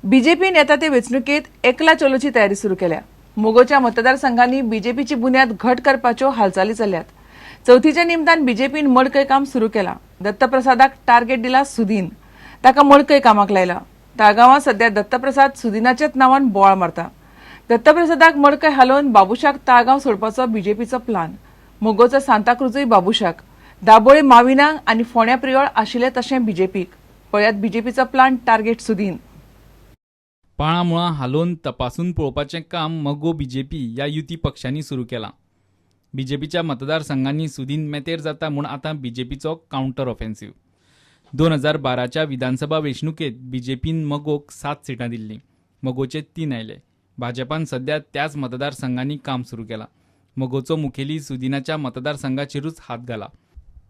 बीजेपीन येता ते वेंचणुकेंत एकला चलोची तयारी सुरू केल्या. मगोच्या मतदारसंघांनी बीजेपीची बुन्याद घट करपाच्यो हालचाली चल्ल्यात. चवथीच्या निमतान बीजेपीन मडकय काम सुरू केलां. दत्तप्रसादाक टार्गेट दिला सुदीन, ताका मडकय कामाक लायला. ताळगांवां सध्या दत्तप्रसाद सुदिनाच्याच नांवान बोवाळ मारता. दत्तप्रसादाक मडकय हालोवन बाबुशाक ताळगांव सोडपाचो बीजेपीचो प्लान. मगोचो सांताक्रुजूय बाबुशाक, दाबोळे माविनाक आनी फोंड्या प्रियोळ आशिल्ले तशें बीजेपीक. पळयात बीजेपीचो प्लान, टार्गेट सुदीन. पाळां मुळां हालोवन तपासून पळोवपाचें काम मगो, बीजेपी ह्या युती पक्षांनी सुरू केलां. बीजेपीच्या मतदारसंघांनी सुदीन मेतेर जाता म्हूण आतां बीजेपीचो कावंटर ऑफेन्सिव्ह. 2012च्या विधानसभा वेंचणुकेंत बीजेपीन मगोक 7 सिटां दिल्लीं. मगोचे 3 आयले. भाजपान सध्या त्याच मतदारसंघांनी काम सुरू केलां. मगोचो मुखेली सुदिनाच्या मतदारसंघाचेरूच हात घाला.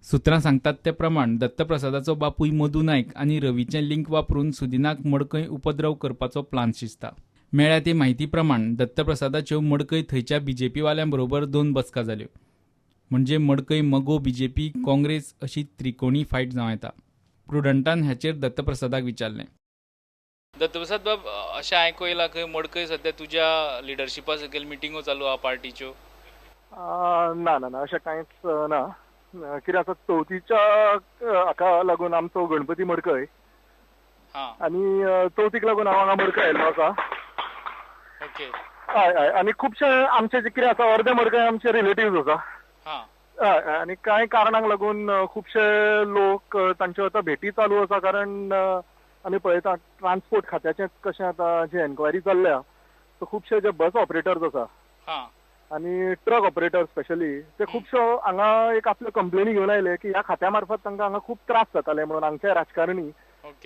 सुत्रां सांगतात ते प्रमाण दत्तप्रसादाचो बापूय मधू नायक आनी रवीचें लिंक वापरून सुदिनाक मडकय उपद्रव करपाचो प्लान शिजता. मेळ्ळ्या ते म्हायती प्रमाण दत्तप्रसादाच्यो मडकय थंयच्या बीजेपी वाल्यां बरोबर 2 बसका जाल्यो. म्हणजे मडकय मगो, बीजेपी, काँग्रेस अशी त्रिकोणी फायट जावं येता. प्रुडंटान हाचेर दत्तप्रसादाक विचारलें. दत्तप्रसाद बाब, अशें आयको येयलां खंय मडकय सध्या तुज्या लिडरशिपा सकयल मिटिंगो चालू आहा पार्टीच्यो. ना ना ना, अशें कांयच ना. कितें आसा, चवथीच्या हाका लागून आमचो गणपती मडकय आनी चवथीक लागून हांव हांगा मडकय आयिल्लो आसा. हय हय, आनी खुबशे आमचे जे कितें आसा, अर्दे मडकय आमचे रिलेटिव्स आसा. हय हय, आनी कांय कारणांक लागून खुबशे लोक तांच्यो आतां भेटी चालू आसा, कारण आमी पळयता ट्रान्सपोर्ट खात्याचें कशें आतां जी एन्क्वायरी चल्ल्या, सो खुबशे जे बस ऑपरेटर्स आसा आनी ट्रक ऑपरेटर स्पेशली, ते खुबशे हांगा एक आपल्यो कंप्लेनी घेवन आयले की ह्या खात्या मार्फत तांकां हांगा खूब त्रास जाताले म्हणून, हांगचे राजकारणी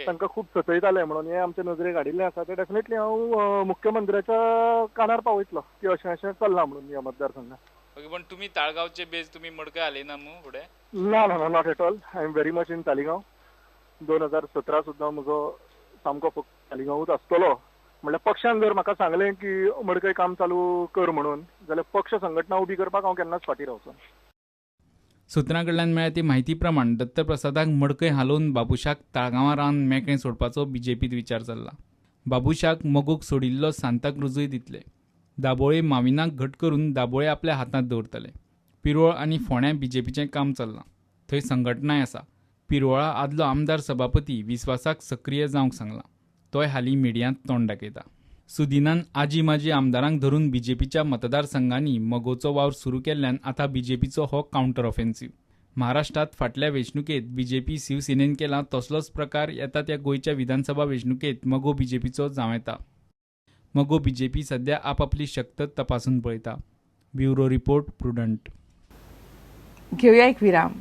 तांकां खूब सतयताले म्हणून. हें आमच्या नजरेक हाडिल्लें आसा. तें डेफिनेटली हांव मुख्यमंत्र्याच्या कानार पावयतलो की अशें अशें चल्लां म्हणून ह्या मतदारसंघात. ओके, पण तुमी ताळगांवचे बेज, तुमी मडकय हालयना मू फुडें? ना ना ना, not at all. I am very much in Taleigao. 2017 सुद्दां म्हजो सामको फक्त तालिगांवूच आसतलो. म्हणल्यार पक्षान जर म्हाका सांगलें की मडकय काम चालू कर म्हणून, जाल्यार पक्ष संघटना उबी करपाक हांव केन्नाच फाटीं रावचो. सुत्रां कडल्यान मेळ्ळ्या ती म्हायती प्रमाण दत्तप्रसादाक मडकय हालोवन बाबुशाक ताळगांवां रावन मेकळें सोडपाचो बीजेपीत विचार चल्ला. बाबुशाक मगोक सोडिल्लो सांताक्रुजूय दितले. दाबोळे माविनाक घट करून दाबोळे आपल्या हातांत दवरतले. पिरोळ आनी फोंड्या बीजेपीचें काम चल्लां. थंय संघटनाय आसा. पिरोळा आदलो आमदार सभापती विस्वासाक सक्रीय जावंक सांगलां. तोय हालीं मिडियांत तोंड दाखयता. सुदिनान आजी माजी आमदारांक धरून बीजेपीच्या मतदारसंघांनी मगोचो वावर सुरू केल्ल्यान आतां बीजेपीचो हो कावंटर ऑफेन्सिव्ह. महाराष्ट्रांत फाटल्या वेंचणुकेंत बीजेपी शिवसेनेन केला तसलोच प्रकार येता त्या गोंयच्या विधानसभा वेंचणुकेंत मगो बीजेपीचो जावं येता. मगो बीजेपी सध्या आपापली शक्त तपासून पळयता. Bureau report, Prudent. घेऊया एक विराम.